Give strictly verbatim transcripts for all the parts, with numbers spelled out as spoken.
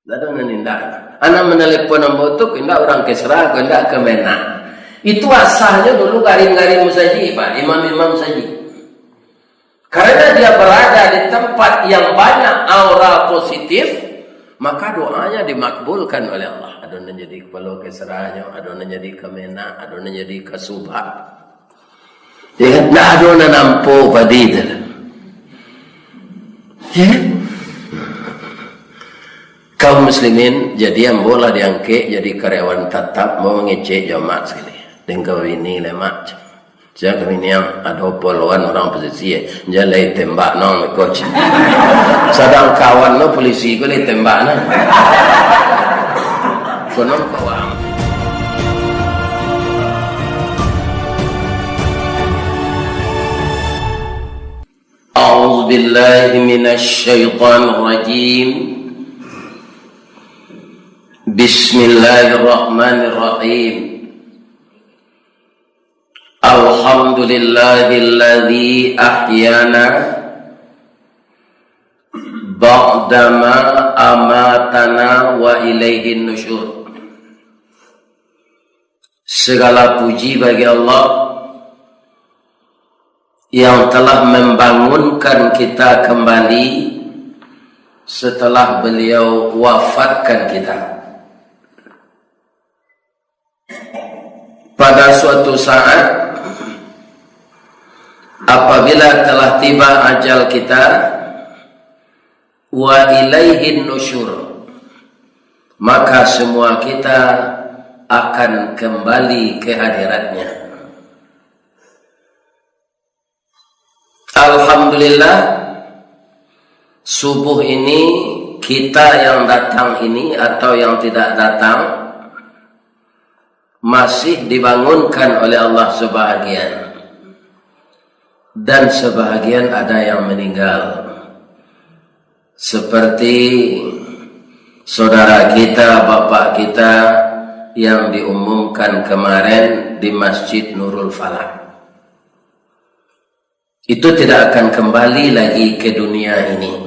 Ndak ado nan indak. Anak manalepon ambo tu, indak urang Kesra, indak Kemenag. Itu asalnyo dulu garim-garim saji, Pak, imam-imam saji. Karena dia berada di tempat yang banyak aura positif, maka doanya dimakbulkan oleh Allah. Ado nan jadi kepala Kesranyo, ado nan jadi Kemenag, ado nan jadi Kasubag. Ya kan? Ndak ado nan nampak padi tu. Ya kan? Kaum muslimin, jadi ambo lah diangkek jadi karyawan tatap, ambo mangecek jo mak sakali. Deng ka bini lai, Mak. Sia kami ni yang ado poloan urang posisi, eh. Jan lai tembak nang ko. Sadang kawan no polisi ko lai tembak nang. Konon kawan. أعوذ بالله من الشيطان الرجيم. بسم الله الرحمن الرحيم. الحمد لله الذي أحيانا بعدما أماتنا وإليه النشور. Segala puji bagi Allah yang telah membangunkan kita kembali setelah Beliau wafatkan kita. Pada suatu saat, apabila telah tiba ajal kita, wa ilaihin nusyur, maka semua kita akan kembali ke hadirat-Nya. Alhamdulillah, subuh ini kita yang datang ini atau yang tidak datang masih dibangunkan oleh Allah sebahagian, dan sebahagian ada yang meninggal. Seperti saudara kita, bapak kita yang diumumkan kemarin di Masjid Nurul Falah. Itu tidak akan kembali lagi ke dunia ini.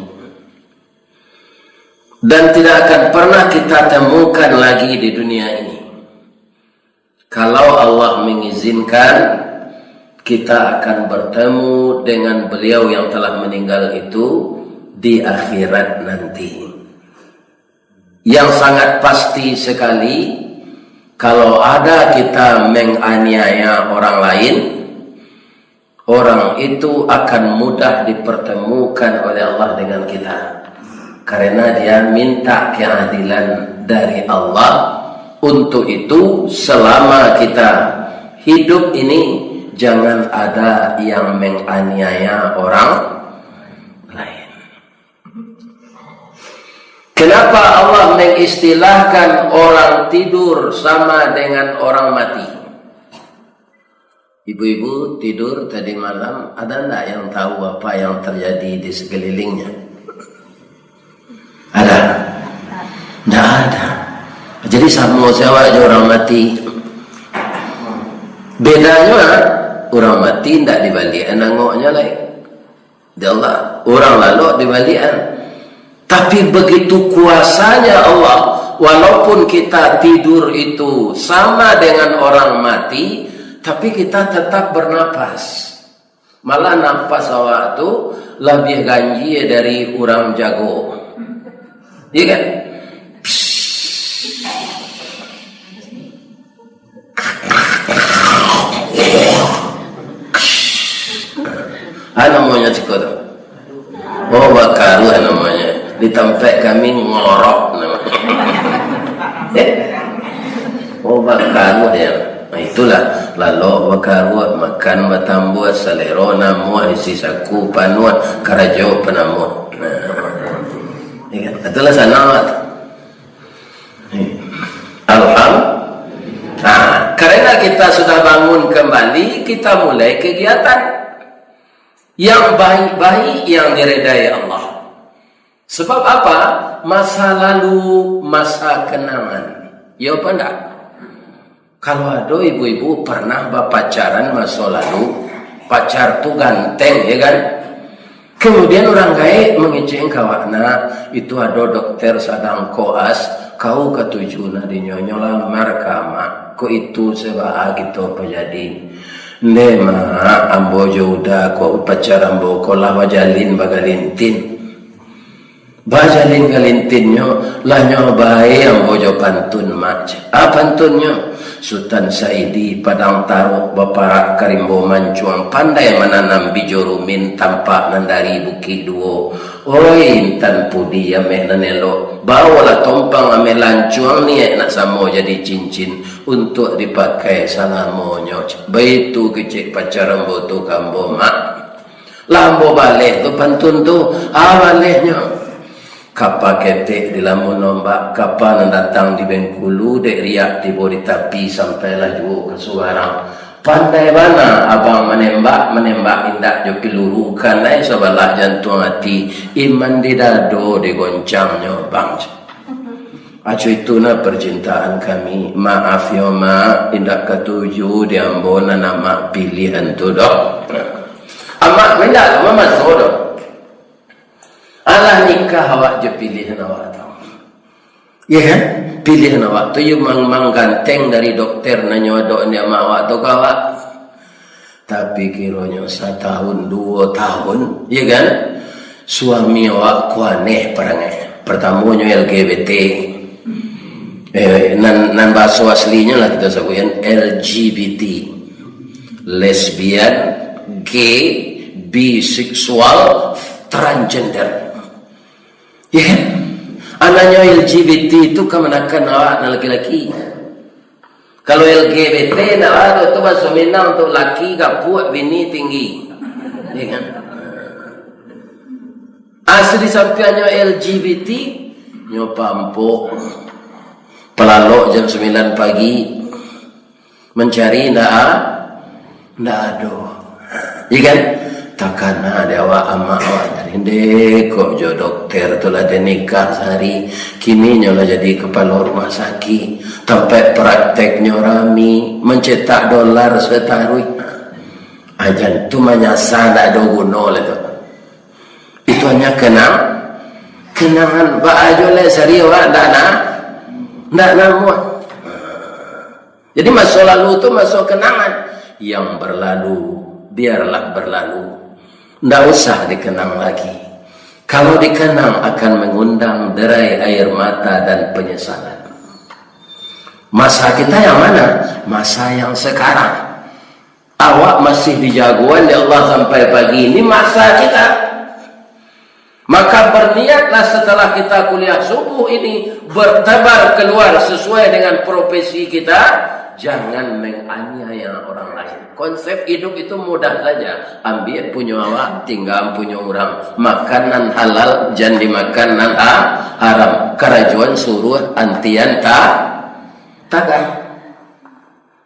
Dan tidak akan pernah kita temukan lagi di dunia ini. Kalau Allah mengizinkan, kita akan bertemu dengan beliau yang telah meninggal itu di akhirat nanti. Yang sangat pasti sekali, kalau ada kita menganiaya orang lain, orang itu akan mudah dipertemukan oleh Allah dengan kita. Karena dia minta keadilan dari Allah. Untuk itu, selama kita hidup ini, jangan ada yang menganiaya orang lain. Kenapa Allah mengistilahkan orang tidur sama dengan orang mati? Ibu-ibu tidur tadi malam, ada ndak yang tahu apa yang terjadi di sekelilingnya? Ada? Ndak ada. Jadi, samo se awak jo urang mati. Bedanyo, urang mati ndak dibaliak nangoknyo lai. Di Allah, urang lalok dibaliakan. Tapi begitu kuasanya Allah, walaupun kita tidur itu sama dengan orang mati, tapi kita tetap bernapas. Malah napas awak tu labiah ganjia dari urang jago. Iya kan? Ah, namonyo ciko tu. Oh, bakaruah namonyo. Di tampek kami ngorok namonyo. Oh, bakaruah ya. Nah, itulah, lalok bakaruah, makan batambuah, salero namuah, isi saku panuah, karajo panamuah. Nah. Ya kan? Itulah sanang lah tu. Alham-, nah, karena kita sudah bangun kembali, kita mulai kegiatan yang baik-baik yang diredai Allah. Sebab apa? Masa lalu, masa kenangan. Ya apa ndak? Kalau ado ibu-ibu pernah bapacaran masa lalu, pacar tu ganteng, ya kan? Kemudian urang gaek mangecek ka awak, "Nak, itu ado dokter sadang koas, kau katuju nak dinyo, nyo lamar ka amak. Kok itu sabab kito pajadi." "Ndeh, Mak, ambo jo Uda ko, pacar ambo ko lah bajalin bagalintin." "Bajalin galintinnyo, lah nyo bae ambo jo pantun, Mak." "Ah, pantunnyo?" "Sutan Saidi Padang Taruh, baparak ka rimbo mancuang, pandai mananam bijo rumin, tampak nan dari Bukik Duo. Oi, intan pudi ameh nan elok, baolah tompang ameh lancuang, niaik nak samo jadi cincin, untuak dipakai salamonyo." Baitu kecek pacar ambo tu ka ambo, Mak. Lah ambo baleh tu pantun tu, ah, balehnyo. Kapa ketek dilamun ombak, kapa nan datang di Bengkulu, dek riak tibo di tapi, sampailah juo ka subarang. Pandai bana abang manembak, manembak indak jo piluru, kanai sabalah jantuang ati, iman di dado digoncangnyo, Bang. Aco itu nah percintaan kami. Maaf yo, Mak, indak katuju di ambo nan amak pilihan tu doh. Amak ko indak mamaso doh. Alah nikah awak jo pilihan awak tu. Ya kan? Pilihan awak tu yo mang-, mangganteng dari dokter nan nyo adok di amak awak tu ka awak. Tapi kironyo satahun, duo tahun, ya kan? Suami awak ko aneh parangai. Pertamonyo L G B T. Eh, nan, nan bahaso aslinyo lah kito sabuikan L G B T. Lesbian, gay, biseksual, transgender. Ya kan? Anaknyo L G B T itu kamanakan awak nan laki-laki. Kalau L G B T ndak ado tu, bahaso Minang tu laki gapuak, bini tinggi. Ya kan? Asli sampiangnyo L G B T, nyo pampok. Palalok jam sambilan pagi. Mancari ndak a-, ndak ado. Iya kan? Takana dek awak amak awak tadi, "Ndeh, kok jo dokter tu lah den nikah sahari, kini nyo lah jadi kapalo rumah sakik, tampek prakteknyo rami, mancetak dolar sataruih." Ajan tu manyasa, ndak ado guno lah tu. Itu hanya kenang, kenangan. Baa jo lai sari awak ndak na-, ndak namuah. Jadi, maso lalu tu maso kenangan. Yang berlalu, biarlah berlalu. Ndak usah dikenang lagi. Kalau dikenang, akan mengundang derai air mata dan penyesalan. Masa kita yang mana? Masa yang sekarang. Awak masih dijagoan dek Allah sampai pagi ini, masa kita. Maka berniatlah setelah kita kuliah subuh ini bertebar keluar sesuai dengan profesi kita, jangan menganiaya orang lain. Konsep hidup itu mudah saja, ambiak punyo awak, tinggaan punyo urang, makan nan halal, jan dimakan nan ha-, haram, karajoan suruah antian ta-, tagan.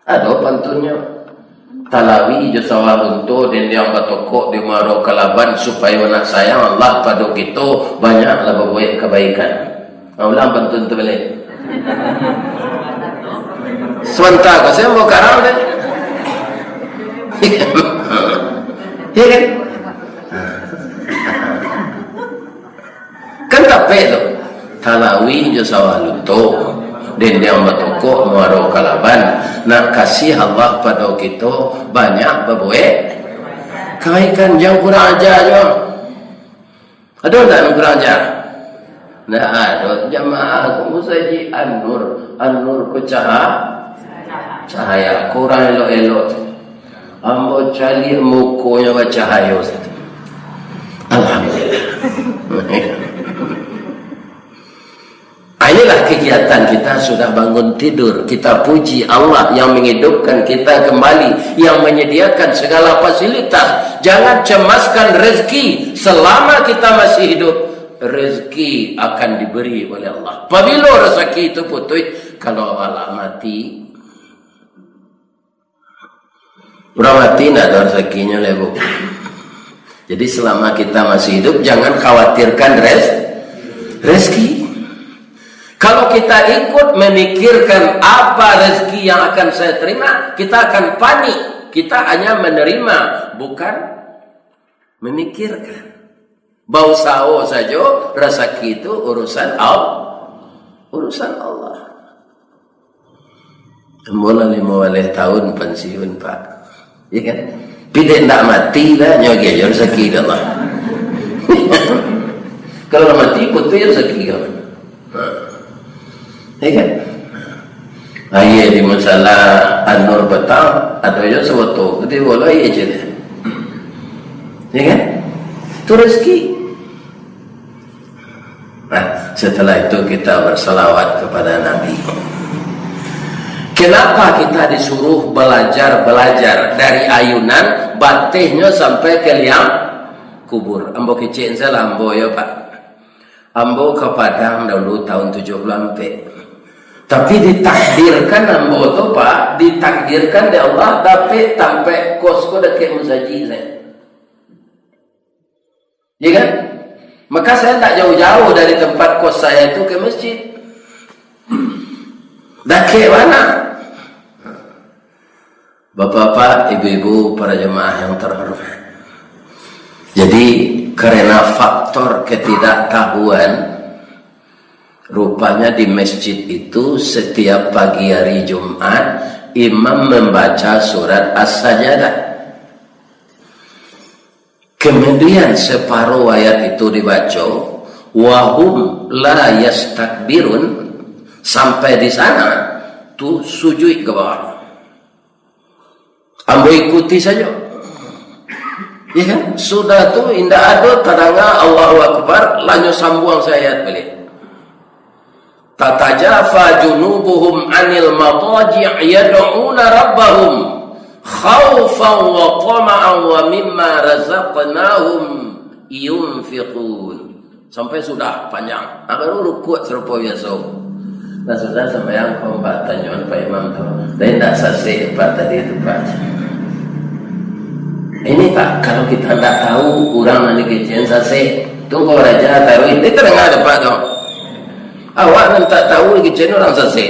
Ado pantunnyo. Talawi jo sawah runto, dendiang batokok di Muaro Kalaban, supayo nak sayang Allah pado kito, banyaklah babuek kabaikan. Nah, ulang pantun tu baliak. Samanta ko, saya mau karau deh. Ya kan? Kan tapek tu. Talawi jo sawah lunto, dendiang batokok Muaro Kalaban. Nak kasih Allah pado kito, banyak babuek kabaikan, jan kurang aja juo. Ado ndak nan kurang aja? Ndak ado. Jamaah ko musajik An-Nur, An-Nur ko caha-, cahaya. Ko urang elok-elok. Ambo caliak mukonyo bacahayo sajo. Alhamdulillah. Ah, inilah kegiatan kita sudah bangun tidur. Kita puji Allah yang menghidupkan kita kembali, yang menyediakan segala fasilitas. Jangan cemaskan rezeki selama kita masih hidup. Rezeki akan diberi oleh Allah. Pabilo rezeki itu putuih, kalau awak lah mati, urang mati ndak ado rezekinyo lai, Bu. Jadi, selama kita masih hidup, jangan khawatirkan rez-, rezeki. Kalau kita ikut memikirkan apa rezeki yang akan saya terima, kita akan panik. Kita hanya menerima, bukan memikirkan. Bausaho sajo, rasaki tu urusan Al-, urusan Allah. Ambo lah limo baleh tahun pansiun, Pak. Ya kan? Tapi dek ndak mati lah, nyo agiah jo rasaki dek Allah. Kalau lah mati, putuih rasaki kau. Ya kan? Aia di musala Anur patang, ado jo saboto, kutibo lo aia je deh. Ya kan? Itu rezeki. Nah, setelah itu kita bersalawat kepada Nabi. Kenapa kita disuruh belajar-belajar dari ayunan, batihnyo sampai ke liang kubur? Ambo kecek salah ambo yo, Pak. Ambo ka Padang dahulu tahun tujuh puluh ampek. Tapi ditakdirkan ambo tu, Pak, ditakdirkan dek Allah dapek tampek kos ko dakek masajik sajo. Ya kan? Maka saya tak jauh-jauh dari tempat kos saya itu ke masjid. Dakek bana. Bapak-bapak, ibu-ibu, para jemaah yang terhormat. Jadi, karena faktor ketidaktahuan, rupanya di masjid itu setiap pagi hari Jumat, imam membaca surat As-Sajadah. Kemudian separuh ayat itu dibaco, "Wahum la yastakbirun," sampai di sana, tu sujuik ka bawah. Ambo ikuti sajo. Ya kan? Sudah tu, indak ado tadanga Allahu Akbar, lanyo sambuang se ayat baliak. "Tatajafa junubuhum anil madaji' yad'una rabbahum khaufan wa tama'an wa mimma razaqnahum yunfiqun." Sampai sudah panjang. Ah, baru rukuk sarupo biaso. Nah, sudah sambayang, Pak, tanyoan Pak Imam tu. Tapi ndak sasek, Pak, tadi tu, Pak. Ini, Pak, kalau kita ndak tahu, urang nan dikecekan sasek. Tu kok raja taruih, dia terdengar ada, Pak, tu. Awak nan tak tahu, dikecekan urang sasek.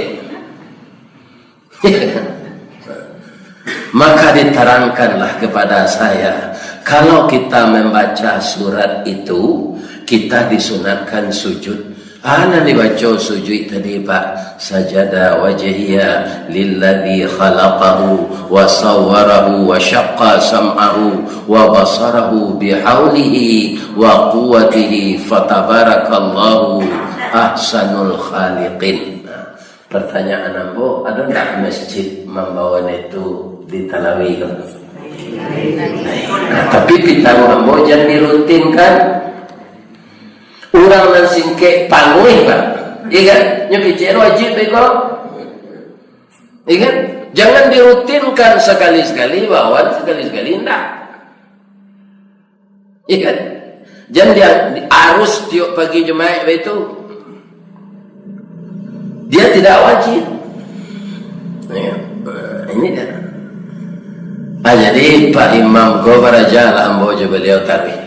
Maka diterangkanlah kepada saya, kalau kita membaca surat itu, kita disunatkan sujud. Ah, nan dibaco sujud tadi, Pak, "Sajada wajhiya lilladzi khalaqahu wa sawwarahu wa syaqqa sam'ahu wa basarahu bihaulihi wa quwwatihi, fatabarakallahu ahsanul khaliqin." Nah, pertanyaan ambo, ado ndak masjid mambawan itu di Talawi ko? Nah, tapi pitaro ambo jan dirutinkan. Urang nan singkek panguih, Pak. Iya kan? Nyo kecek wajib beko. Iya kan? Jangan dirutinkan sekali-sekali, bawan sekali-sekali ndak. Iya kan? Jan dia harus tiok pagi Jumaik baitu. Dia tidak wajib. Ya. Ini dia. Ah, jadi Pak Imam ko baraja lah ambo jo baliau taruih.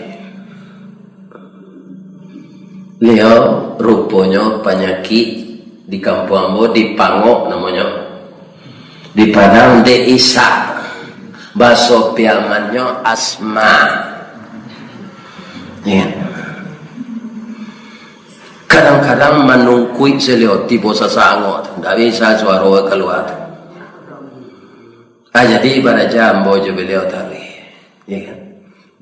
Baliau ruponyo panyakik di kampuang ambo, di Pangok namonyo. Di Padang dek Isak. Baso Piamannyo asma. Ya. Kadang-kadang manungkuik salio tibo sasangok tu. Ndak bisa suaro kalua tu. Ah, jadi baraja ambo jo baliau taruih. Ya kan?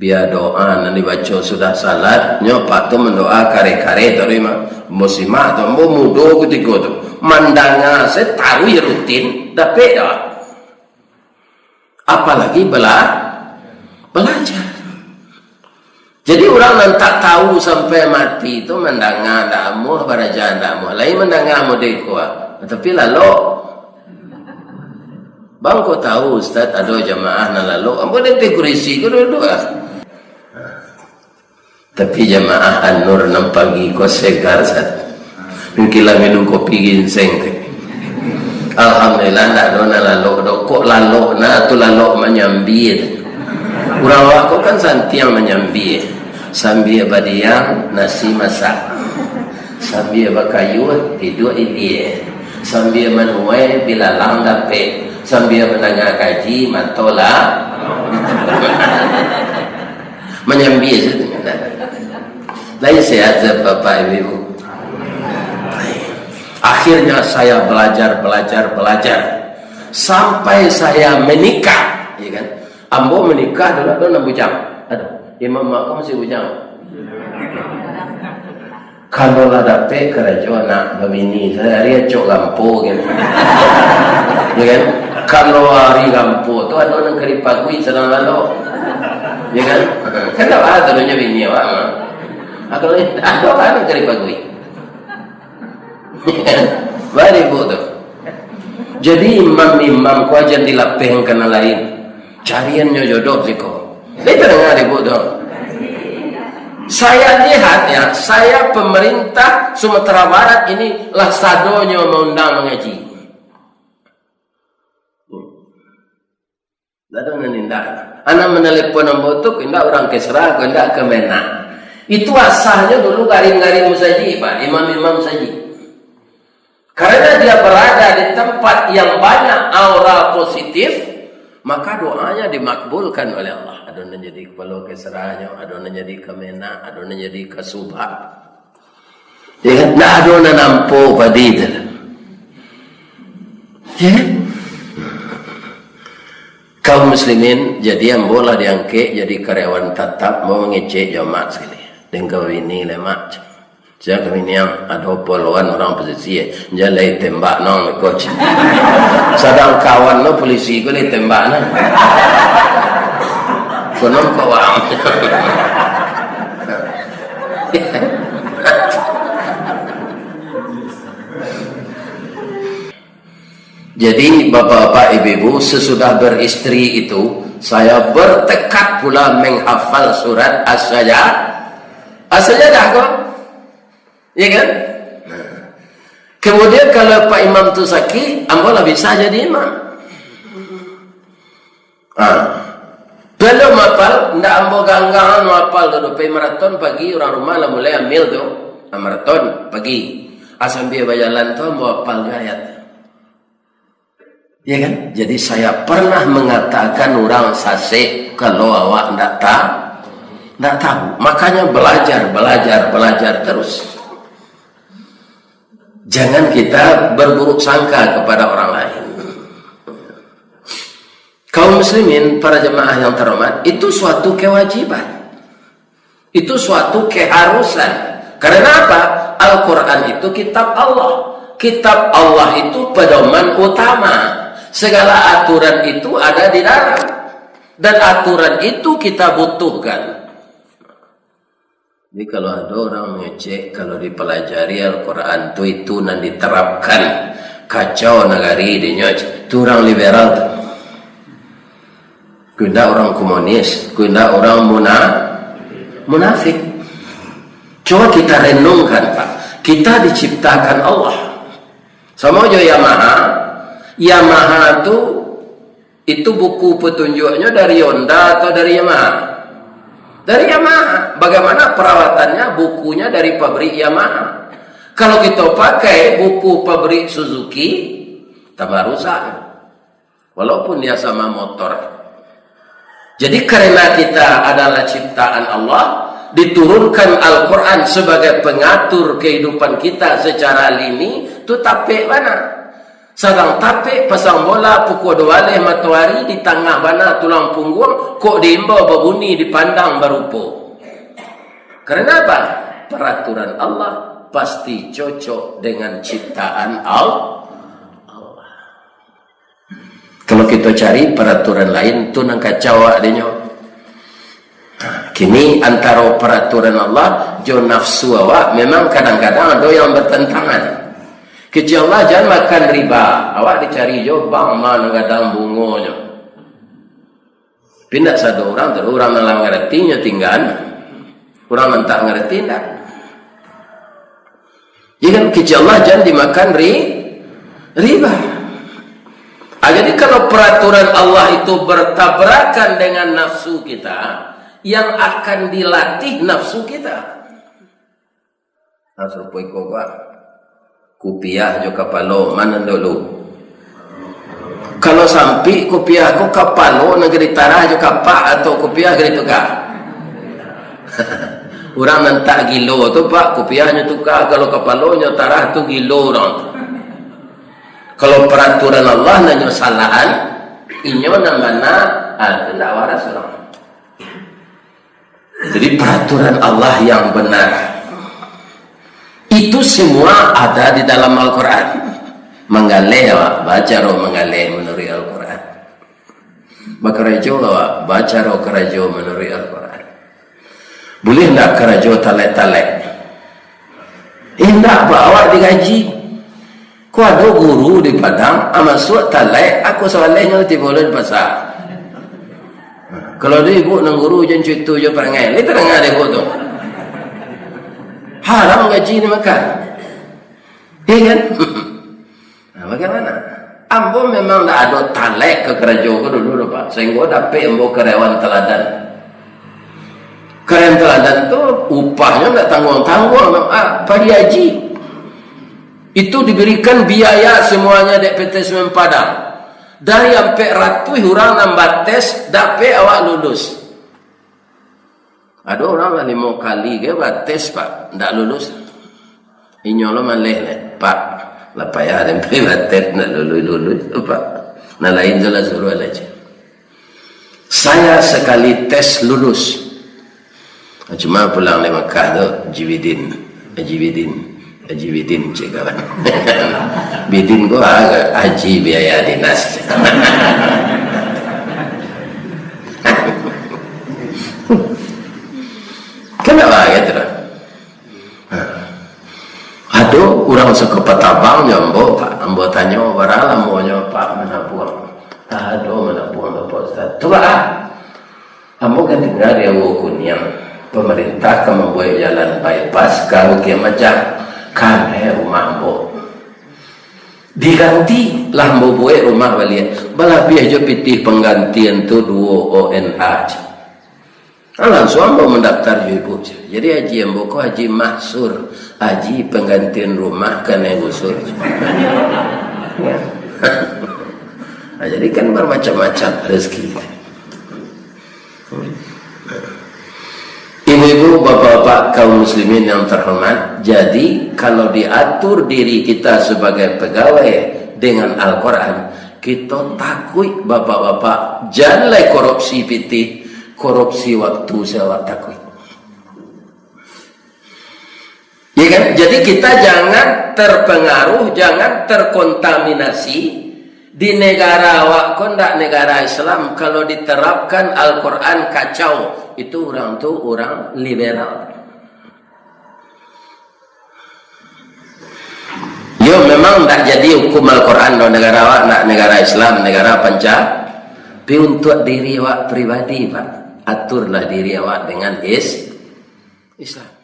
Bia doa nan dibaco sudah salat, nyo Pak tu mandoa kareh-kareh tadi mah. Musimak tu, ambo mudo kutiko tu. Mandanga se taruih rutin, dapek doa. Apalagi bela-, balajar. Jadi urang nan tak tahu sampai mati tu mandanga ndak amuah, baraja ndak amuah. Lain mandanga model ko, ah. Tapi lalok. Bang, ko tahu, Ustaz, ado jamaah nan lalok. Ambo di ateh kurisi ko duduak, ah. Tapi jamaah An-Nur nan pagi ko segar, Ustaz. Mungkin lah minum kopi ginseng tu. Alhamdulillah, ndak ado nan lalok do. Kok lalok na tu, lalok manyambia tu. Urang awak ko kan santiang manyambia. Sambia badiam, nasi masak. Sambia bakayuah, tiduak ilia. Sambia manuai, bilalang dapek. Sambia mandanga kaji, mato lah. Manyambia sajo tu. Lai sehat, Bapak Ibu? Akhirnya saya belajar, belajar, belajar. Sampai saya menikah, ya kan? Ambo menikah dulu tu nan bujang. Aduh, Imam Makmum masih bujang. Kalau lah dapek karajo anak babini, sahari acok gampo kan. Ya kan? Kalau ari gampo tu ado nan ka dipagui sadang lalok. Ya kan? Kan dak ado nyo bini awak mah. Kalau ado kan nan ka dipagui. Bari bu tu. Jadi imam-imam ko jan dilapehkan nan lain. Carian nyo jodoh siko. Lai tadanga di bu tu. Saya lihat ya, saya pemerintah Sumatera Barat ini lah sadonyo maundang mangaji. Ndak ado nan indak. Anak manalepon ambo tu, indak urang Kesra, indak Kemenag. Itu asalnyo dulu garing-garing musajik, Pak, imam-imam musajik. Karena dia berada di tempat yang banyak aura positif, maka doanya dimakbulkan oleh Allah. Ado nan jadi kepala Kesranyo, ado nan jadi Kemenag, ado nan jadi Kasubag. Ya kan? Ndak ado nan nampak padi tu. Ya kan? Kaum muslimin, jadi ambo lah diangkek jadi karyawan tatap, mau mangecek jo mak sakali. Dengka bini le mak. Sia kami niang ado poloan urang posisi, eh. Jan lai tembak nang ko. Sadang kawan no polisi ko lai tembak nang. Konon kawan. Jadi, bapak-bapak, ibu-ibu, sesudah beristri itu, saya bertekad pula menghafal surat As-Saja-, As-Sajadah ko. Ya kan? Nah. Kemudian, kalau Pak Imam tu sakit, ambo lah bisa jadi imam. Ah. Belum apal, ndak ambo ganggang anu apal tu, pai maraton pagi, urang rumah lah mulai amil tu. Ah, maraton pagi. Ah, sambia bajalan tu ambo apal jo ayat. Ya kan? Jadi saya pernah mengatakan urang sasek kalau awak ndak ta-, ndak tahu. Makanya belajar, belajar, belajar terus. Jangan kita berburuk sangka kepada orang lain. Kaum muslimin, para jemaah yang terhormat, itu suatu kewajiban. Itu suatu keharusan. Karena apa? Al-Quran itu kitab Allah. Kitab Allah itu pedoman utama. Segala aturan itu ada di dalam. Dan aturan itu kita butuhkan. Jadi kalau ada orang mengecek, kalau dipelajari Al-Quran tu, itu nan diterapkan, kacau nagari dinyo, tu urang liberal tu. Ku indak urang komunis, ku indak urang muna-, munafik. Coba kita renungkan, Pak. Kita diciptakan Allah. Sama jo Yamaha. Yamaha tu, itu buku petunjuknya dari Honda atau dari Yamaha? Dari Yamaha. Bagaimana perawatannya? Bukunya dari pabrik Yamaha. Kalau kita pakai buku pabrik Suzuki, tambah rusak. Walaupun dia sama motor. Jadi, karena kita adalah ciptaan Allah, diturunkan Al-Quran sebagai pengatur kehidupan kita secara lini, tu tapek bana. Sadang tapek pasang bola pukua dua baleh matoari di tangah bana tulang pungguang, kok diimbau babuni dipandang barupo. Karena apa? Peraturan Allah pasti cocok dengan ciptaan Al-, Allah. Kalau kita cari peraturan lain, tu nan kacau awak dinyo. Kini antaro peraturan Allah jo nafsu awak memang kadang-kadang ada yang bertentangan. Kecek Allah, jan makan riba. Awak dicari jo bank ma nan gadang bungonyo. Tapi ndak sado urang tu, urang nan lah ngarati nyo tinggaan. Urang nan tak ngarati ndak. Ya kan, kecek Allah jan dimakan ri-, riba. Ah, jadi kalau peraturan Allah itu bertabrakan dengan nafsu kita, yang akan dilatih nafsu kita. Nah, sarupo iko ko, ah. Kupiah jo kapalo, ma nan dulu? Kalau sampik kupiah ko, kapalo nan ka ditarah jo kapak atau kupiah ka ditukar? Urang nan tak gilo tu, Pak, kupiahnyo tuka, kalau kapalonyo tarah tu gilo urang tu. Kalau paraturan Allah nan nyo salahan, inyo nan bana, ah, tu ndak waras urang. Jadi, paraturan Allah yang benar itu semua ada di dalam Al-Quran. Manggaleh awak, bacaro manggaleh manuruik Al-Quran. Bakarajo awak, bacaro karajo manuruik Al-Quran. Bulih ndak karajo talek-talek? Indak, Pak, awak digaji. Ko ado guru di Padang, ah, masuak talek, ah, ko sawalehnyo tibo lo di pasa. Kalau di ibu nan guru jan cuitu jo parangai, lai tadanga dek ibu tu. Haram gaji dimakan. Iya kan? Nah, bagaimana? Ambo memang ndak ado talek ka karajo ko dulu doh, Pak. Sahinggo dapek ambo karyawan teladan. Karyawan teladan tu upahnyo ndak tangguang-tangguang, ah, pai haji. Itu diberikan biaya semuanya dek P T S M Padang. Dari ampek ratuih urang nan bates, dapek awak lulus. Ado urang lah limo kali ge bates, Pak, ndak lulus. Inyo lo maleh, leh, "Pak, lah payah den pai bates, ndak lulus-lulus, Pak. Nan lain tu lah suruah lah, ceh." Saya sekali tes lulus. Cuma pulang dari Makkah tu, Haji Bidin, Haji Bidin, Haji Bidin, cek kawan. Bidin ko, ah, Haji biaya dinas. Kenapa gitu lah? Ado urang sakapatabang jo ambo, Pak. Ambo tanyo, "Bara lamonyo, Pak, manabuang?" "Ado manabuang, Pak Ustaz." "Coba, ah. Ambo kan danga di Awo Kuniang, pamarintah ka mambuek jalan bypass ka Bukik Majang. Kanai rumah ambo. Diganti lah ambo buek rumah baliak. Balabiah jo pitih panggantian tu duo O N H." Ah, langsuang ambo mandaftar jo ibu. Jadi, haji ambo ko Haji Mahsur, haji panggantian rumah kanai gusur. Ah, jadi kan bamacam-macam rezeki. Ibu-ibu, bapak-bapak, kaum muslimin yang terhormat, jadi kalau diatur diri kita sebagai pegawai dengan Al-Quran, kito takuik, bapak-bapak, jan lai korupsi pitih, korupsi waktu se awak takuik. Ya kan? Jadi kita jangan terpengaruh, jangan terkontaminasi di negara awak ko ndak negara Islam. Kalau diterapkan Al-Quran kacau, itu urang tu urang liberal. Yo, memang ndak jadi hukum Al-Quran doh negara awak, nak negara Islam, negara panca. Tapi untuak diri awak pribadi, Pak, aturlah diri awak dengan is-, Islam.